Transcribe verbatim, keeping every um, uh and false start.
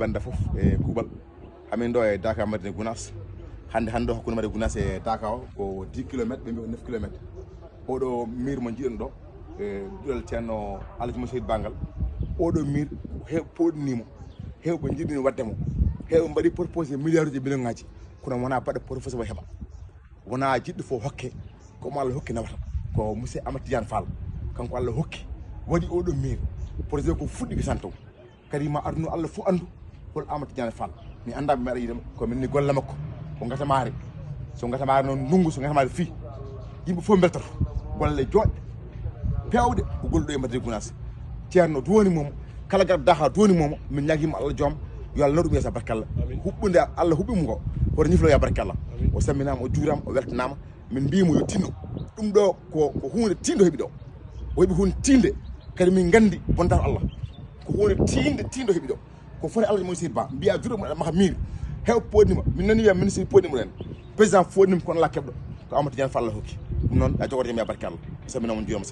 Bannda fof e kuuɓal. Hamin ɗo e Daka Madina Gounass. Hannde, hannde o hakkunde Madina Gounass e Daka o ko dix kilomètres, ɓe mbi ko neuf kilomètres. Oɗo miir mo njiɗen ɗo, e duɗal Ceerno Alhaji Moussa Seydi Ba ngal. Oɗo miir heew poɗnimo, heewɓe njiɗini waɗde mo, heewɓe mbaɗi proposé milliards uji, millions ngaji, kono wona baɗɗo proposé mo heɓa. Wona jiɗɗo fof hokke, ko mo Allah hokki nawata. Ko monsieur Amadou Tidiane Fall, kanko Allah hokki, waɗi oɗo miir. Projet ko fuɗɗi ko santo. Kadi ma aduna Allah fof anndu hol Amadou Tidiane Fall. Mi annda, mi aɗa yiɗam, ko min ni golle makko. Ko ngata maare. So ngata maare noon ndungu, so ngata maare fii. Yimɓe fof mbeltoto. Golle joɗɗe, peewɗe, ko golluɗo e Madina Gounass. Ceerno duwoni momo, kala garɗo Daka duwoni momo, min ñaagima Allah joom, yo Allah nawɗum yeeso barkalla. Amin. Huɓɓude Allah huɓɓi mo ngo, hoto ñiflo ya barkalla. Amin. O samminama, o juurama, o weltanama. Min mbimo yo tinno. Ɗum ɗo ko, ko hunde tindo heɓi ɗo. O heɓi hunde tinde. Kadi min gandi bontal Allah. Ko hunde tinde tindo heɓi ɗo. Ko foti Allah mo Seydi Ba. Mbiya juuɗo mo maha miir. Heew poɗnimo. Min nani wiya ministre poɗnimo en. Président foɗnimo kono la keɓɗo. Ko Amadou Tidiane Fall hokki. Ɗum noon, a jogoto mi a barkalla. Samminama, juurama.